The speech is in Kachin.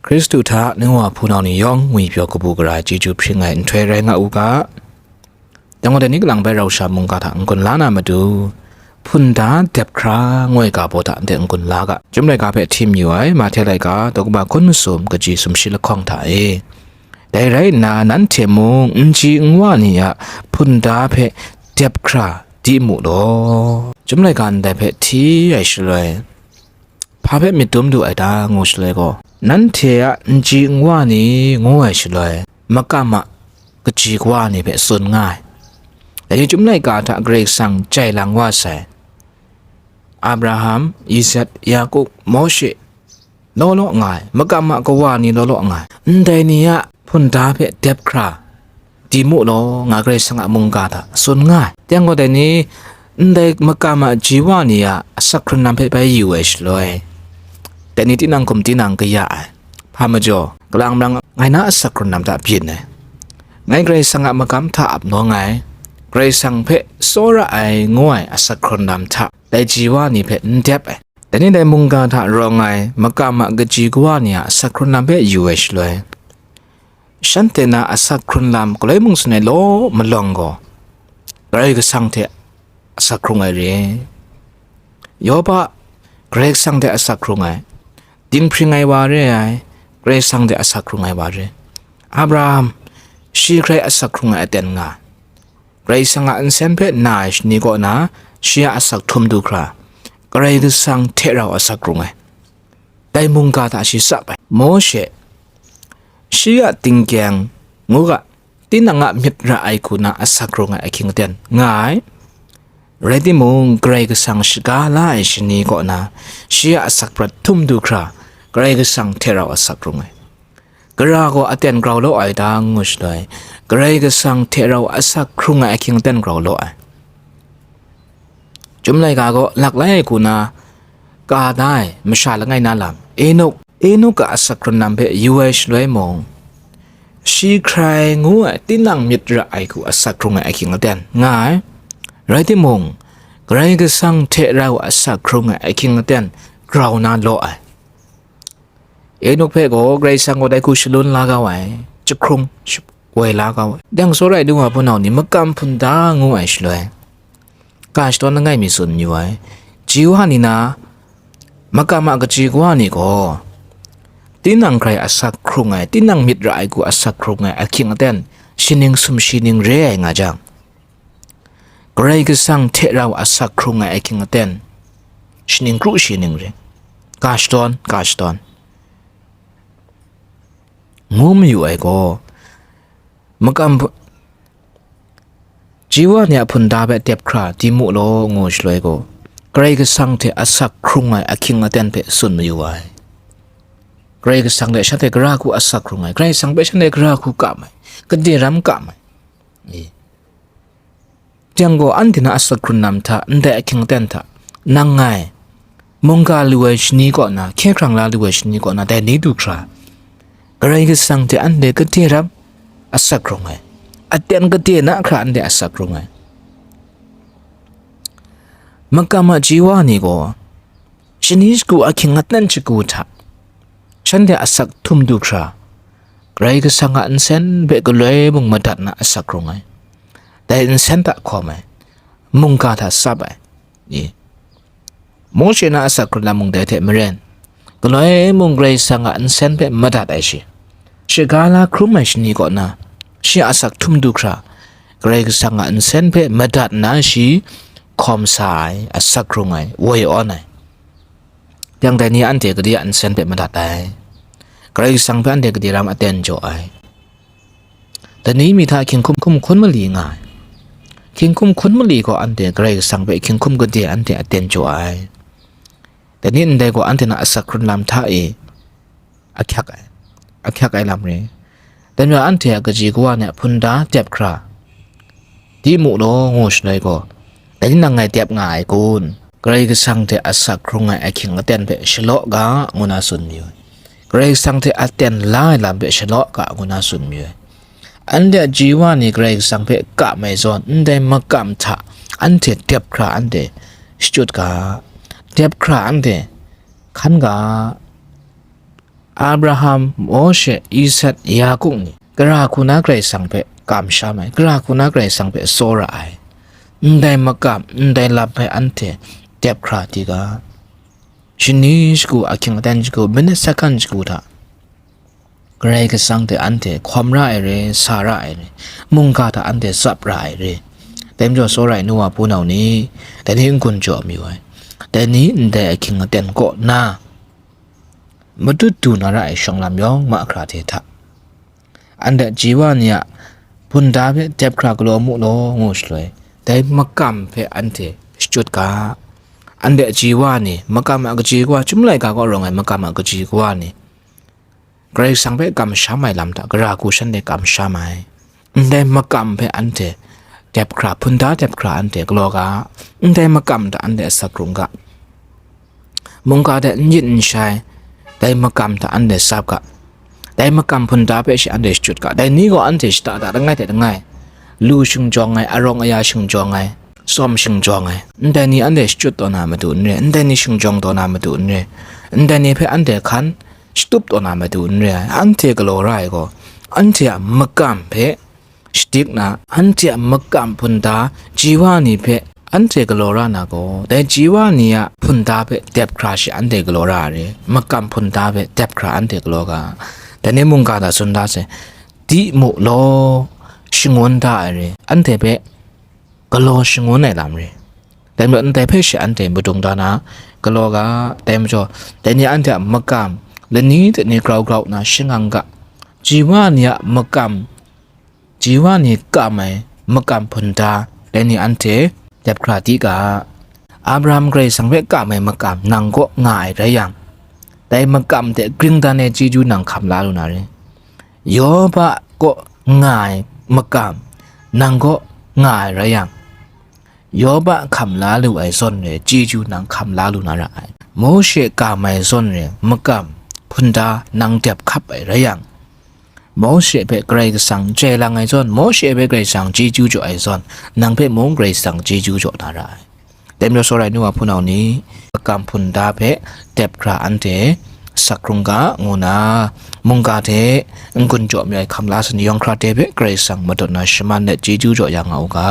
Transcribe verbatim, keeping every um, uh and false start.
Hkristu hta nu wa hpunau ni yawng ngwipyaw kabu gara ai chyeju hpring ai nhtoi rai nga u ga. Dang wa dai ni kalang bai rau sha mungga hta n-gun la na matu, hpunda dep hkra ngoi ga baw hta ndai n-gun la ga. Chyum laika hpe hti mayu ai, Mahte laika, daw kaba hkun masum, kaji sumshi lahkawng hta e. Dai rai nna, nanhte mung n ji n wa ni a hpunda hpe dep hkra di mu law. Chyum laika ndai hpe hti ai shaloi, hpa hpe myit dum du ai ta ngu shaloi gaw, nanhte a n ji n wa ni ngu ai shaloi, makam a kaji kawa ni hpe tsun nga ai. Dai ni Chyum laika hta Karai Kasang jai lang wa sai. Abraham, Isak, Yakup, Mawshe, law law nga ai, makam a kawa ni law law nga ai, ndai ni a hpunda hpe dep hkra di mu law, nga Karai Kasang a mungga hta tsun nga ai. Teng gaw, dai ni ndai makam a ji wa ni a asak hkrun lam hpe bai yu ai shaloi, dai ni tinang hkum tinang kaya ai. Hpa majaw, kalang marang ngai na asak hkrun lam hta byin ai. Ngai Karai Kasang a magam hta ap nawng ai, Karai Kasang hpe tsawra ai ngu ai asak hkrun lam hta dai ji wa ni hpe n dep ai. Dai ni dai mungga hta rawng ai makam a kaji kawa ni a asak hkrun lam hpe yu ai shaloi, shanhte na asak hkrun lam galoi mung sun ai law malawng gaw, Karai Kasang hte asak hkrung ai re. Yopa, Karai Kasang hte asak hkrung ai, dinghpring ai wa re ai, Karai Kasang hte asak hkrung ai wa re. Abraham, shi hkrai asak hkrung ai aten nga ai. Karai Kasang a nsen hpe na ai shani kaw na, shi a asak htum du hkra, Karai Kasang hte rau asak hkrung ai. Dai mungga hta shi tsap ai. Mawshe, shi a tingkyeng, ngu ga, tinang a myit ra ai hku na asak hkrung ai ahkying aten nga ai. Rai timung, Karai Kasang shaga la ai shani kaw na, shi a asak prat htum du hkra, Karai Kasang hte rau asak hkrung ai. Gara gaw aten grau law ai ta ngu shaloi, Karai Kasang hte rau asak hkrung ai ahkying aten grau law ai. Chyum laika gaw lak lai ai hku na ka da ai masha langai na lam, Enuk, Enuk a asak hkrun lam hpe yu ai shaloi mung, shi hkrai ngu ai tinang myit ra ai hku asak hkrung ai ahkying aten nga ai. Rai timung, Karai Kasang hte rau asak hkrung ai ahkying aten grau na law ai. Enuk hpe gaw Karai Kasang gaw dai hku shalun la kau ai, jahkrung sh-, woi la kau ai. Dang tsawra ai nu wa hpunau ni makam hpunda ngu ai shaloi, ka shadawn langai mi tsun mayu ai. Ji wa ni na, makam a kaji kawa ni gaw, tinang hkrai asak hkrung ai, tinang myit ra ai hku asak hkrung ai ahkying aten, shaning sumshi ning re ai nga jang, Karai Kasang hte rau asak hkrung ai ahkying aten, shaning kru shi ning ring, ka shadawn, ka shadawn, ngu mayu ai gaw, makam hp-, ji wa ni a hpunda hpe dep hkra di mu law, ngu shaloi gaw, Karai Kasang hte asak hkrung ai ahkying aten hpe tsun mayu ai. Karai Kasang hte shanhte gara hku asak hkrung ai, Karai Kasang hpe shanhte gara hku kam ai, gade ram kam ai. E. Jang gaw, anhte na asak hkrun lam hta, ndai ahkying aten hta, nang ngai, mungga lu ai shani kaw na, hkye hkrang la lu ai shani kaw na, dai ni du hkra, Karai Kasang hte anhte gade ram asak hkrung ai, aten gade na hkra anhte asak hkrung ai. Makam a ji wa ni gaw, shani shagu ahkying aten shagu hta, shanhte asak htum du hkra, Karai Kasang a nsen hpe galoi mung madat na asak hkrung ai. Dai nsen hta hkawm ai, mungga hta tsap ai. I. Mawshe na asak hkrun lam mung dai hte maren, galoi mung Karai Kasang a nsen hpe madat ai shi. Shaga la hkrum ai shani kaw na, shi a asak htum du hkra, Karai Kasang a nsen hpe madat na shi hkawm sa ai, asak hkrung ai, woi awn ai. Yang dai ni anhte gade a nsen hpe madat ai? Karai Kasang hpe anhte gade ram aten jaw ai? Dai ni mi hta hkying hkum hkum hkun mali nga ai. Hkying hkum hkun mali gaw anhte Karai Kasang hpe hkying hkum gade anhte aten jaw ai. Dai ni ndai gaw anhte na asak hkrun lam hta e ahkyak ai, ahkyak ai lam re. Dai majaw anhte a kaji kawa ni a hpunda dep hkra di mu law, ngu shaloi gaw, dai ni nang ngai dep nga ai kun? Karai Kasang hte asak hkrung ai ahkying aten hpe shalaw ga, ngu na tsun mayu ai. Karai Kasang hte aten la ai lam hpe shalaw ga, ngu na tsun mayu ai. Anhte a ji wa ni Karai Kasang hpe kam ai zawn, ndai makam hta anhte dep hkra anhte shachyut ga, dep hkra anhte hkan ga, Abraham, Mawshe, Isak, Yaku ni, gara hku na Karai Kasang hpe kamsham ai, gara hku na Karai Kasang hpe tsawra ai, ndai makam, ndai lam hpe anhte dep hkra di ga. Shani shagu, ahkying aten shagu, minit sakan shagu hta, Karai Kasang hte anhte hkawm ra ai re, sa ra ai re, mungga hta anhte tsap ra ai re. Dai majaw, tsawra ai nu wa hpunau ni, dai ni n-gun jaw mayu ai, dai ni ndai ahkying aten kaw na matut du na ra ai shawng lam yawng mahkra hte hta, anhte ji wa ni a hpunda hpe dep hkra galaw mu law, ngu shaloi, dai makam hpe anhte shachyut ga. Anhte ji wa ni, makam a kaji kawa, chyum laika kaw rawng ai makam a kaji kawa ni, Karai Kasang hpe kamsham ai lam hta, gara hku shanhte kamsham ai. Ndai makam hpe anhte dep hkra, hpunda dep hkra anhte galaw ga, ndai makam hta anhte asak hkrung ga. Mungga hte n yit n shai, dai makam hta anhte tsap ga. Dai makam hpunda hpe shi anhte shachyut ga. Dai ni gaw anhte shada da langai hte langai, lu shingjawng ai, arawng aya shingjawng ai, tsawm shingjawng ai, ndai ni anhte shachyut taw na matu n re, ndai ni shingjawng taw na matu n re, ndai ni hpe anhte hkan shatup taw na matu n re ai. Anhte galaw ra ai gaw, anhte a makam hpe shadik na, anhte a makam hpunda ji wa ni hpe anhte galaw ra na gaw, dai ji wa ni a hpunda hpe dep hkra shi anhte galaw ra ai re, makam hpunda hpe dep hkra anhte galaw ga. Dai ni mungga hta tsun da sai, di mu law, shangun da ai re, anhte hpe galaw shangun ai lam re. Dai majaw, ndai hpe shi anhte madung da na galaw ga. Dai majaw, dai ni anhte a makam lani hte ni grau grau nna shangang ga. Ji wa ni a makam, ji wa ni kam ai makam hpunda, dai ni anhte dep hkra di ga. Abraham Karai Kasang hpe kam ai makam nang kaw nga ai rai yang, dai makam hte gring dan ai chyeju nang hkam la lu na re. Yoba kaw nga ai makam nang kaw nga ai rai yang, Yoba hkam la lu ai zawn re chyeju nang hkam la lu na ra ai. Mawshe kam ai zawn re makam hpunda nang dep hkap ai rai yang, Mawshe hpe Karai Kasang chye lang ai zawn, Mawshe hpe Karai Kasang chyeju jaw ai zawn, nang hpe mung Karai Kasang chyeju jaw na ra ai. Dai majaw, tsawra ai nu wa hpunau ni, makam hpunda hpe dep hkra anhte sak hkrung ga, ngu na, mungga hte n-gun jaw mi ai hkam la sa ni yawng hkra de hpe Karai Kasang madawt na shaman let chyeju jaw ya nga u ga.